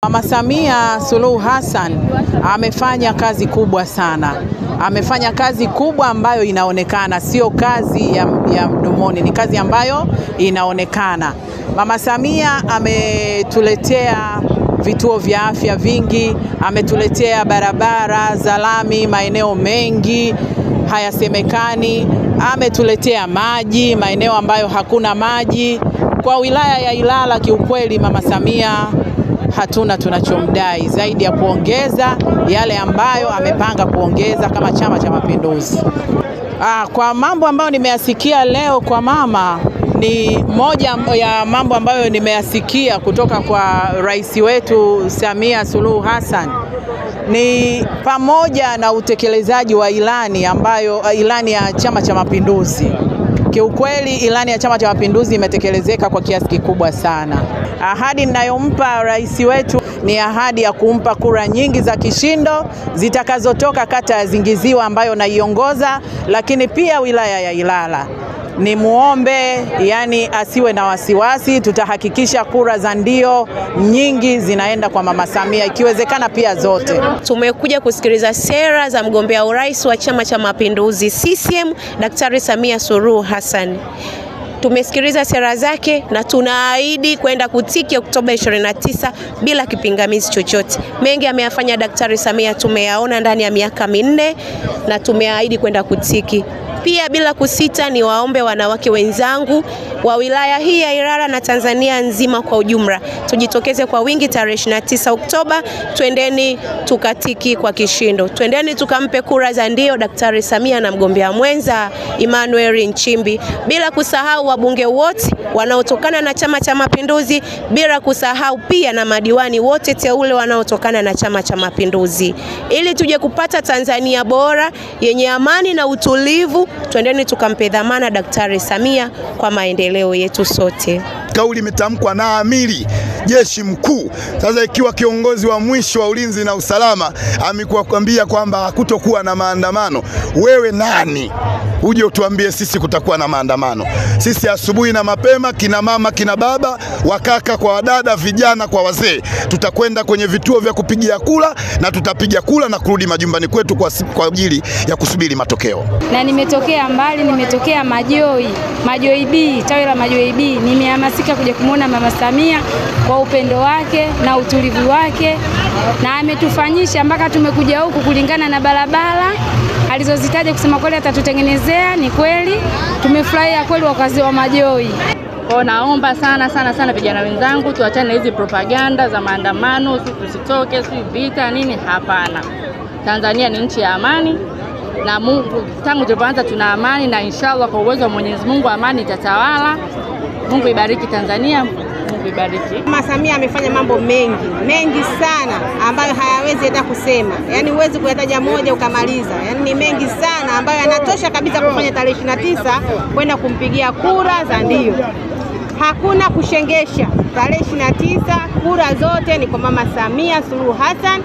Mama Samia Suluhu Hassan amefanya kazi kubwa sana. Amefanya kazi kubwa ambayo inaonekana, sio kazi ya mdomoni, ni kazi ambayo inaonekana. Mama Samia ametuletea vituo vya afya vingi, ametuletea barabara za lami maeneo mengi hayasemekani, ametuletea maji maeneo ambayo hakuna maji. Kwa wilaya ya Ilala kiukweli Mama Samia hatuna tunachomdai zaidi ya kuongeza yale ambayo amepanga kuongeza kama Chama cha Mapinduzi. Kwa mambo ambayo nimeyasikia leo kwa mama, ni moja ya mambo ambayo nimeyasikia kutoka kwa rais wetu Samia Suluhu Hassan ni pamoja na utekelezaji wa ilani ambayo ilani ya Chama cha Mapinduzi. Kiukweli ilani ya Chama cha Mapinduzi imetekelezeka kwa kiasi kikubwa sana. Ahadi ninayompa rais wetu ni ahadi ya kumpa kura nyingi za kishindo zitakazotoka kata ya Zingiziwa ambayo naiongoza, lakini pia wilaya ya Ilala. Ni muombe, yani asiwe na wasiwasi, tutahakikisha kura za ndio nyingi zinaenda kwa Mama Samia, ikiwezekana pia zote. Tumekuja kusikiliza sera za mgombea urais wa Chama cha Mapinduzi CCM Daktari Samia Suluhu Hassan. Tumesikiliza sera zake na tunaahidi kwenda kutiki Oktoba 29 bila kipingamizi chochote. Mengi ameyafanya Daktari Samia, tumeyaona ndani ya miaka 4 na tumeahidi kwenda kutiki. Pia bila kusita ni waombe wanawake wenzangu wa wilaya hii ya Ilala na Tanzania nzima kwa ujumla, tujitokeze kwa wingi tarehe 29 Oktoba, twendeni tukatiki kwa kishindo. Twendeni tukampe kura za ndio Daktari Samia na mgombea mwenza Emmanuel Nchimbi, bila kusahau wabunge wote wanaotokana na Chama cha Mapinduzi, bila kusahau pia na madiwani wote teule wanaotokana na Chama cha Mapinduzi, ili tuje kupata Tanzania bora yenye amani na utulivu. Twendeni tukampe dhamana Daktari Samia kwa maendeleo yetu sote. Kauli imetamkwa na amiri jeshi mkuu. Sasa ikiwa kiongozi wa mwisho wa ulinzi na usalama amekuambia kwamba hakutokuwa na maandamano, wewe nani uje utuambie sisi kutakuwa na maandamano? Sisi asubuhi na mapema, kina mama, kina baba, wakaka kwa wadada, vijana kwa wazee, tutakwenda kwenye vituo vya kupigia kula na tutapiga kula na kurudi majumbani kwetu kwa ajili ya kusubiri matokeo. Na nimetokea mbali, nimetokea Majoi, Majoi B, tawi la Majoi B. Nimehamasika kuja kumuona Mama Samia kwa upendo wake na utulivu wake, na ametufanyisha mpaka tumekuja huku kulingana na barabara alizozitaja. Kusema kweli atatutengenezea, ni kweli tumefurahia kweli wakazi wa Majoi. Kwa naomba sana sana sana vijana wenzangu tuachane hizi propaganda za maandamano, si tusitoke, si vita nini, hapana. Tanzania ni nchi ya amani na Mungu tangu tulipoanza tuna amani, na inshallah kwa uwezo wa Mwenyezi Mungu amani itatawala. Mungu ibariki Tanzania, Mungu ibariki. Mama Samia amefanya mambo mengi, mengi sana ambayo hayawezi hata kusema. Yaani huwezi kuyataja moja ukamaliza. Yaani ni mengi sana ambayo yanatosha kabisa kufanya tarehe 29 kwenda kumpigia kura za ndio. Hakuna kushengesha. Tarehe 29 kura zote ni kwa Mama Samia Suluhu Hassan.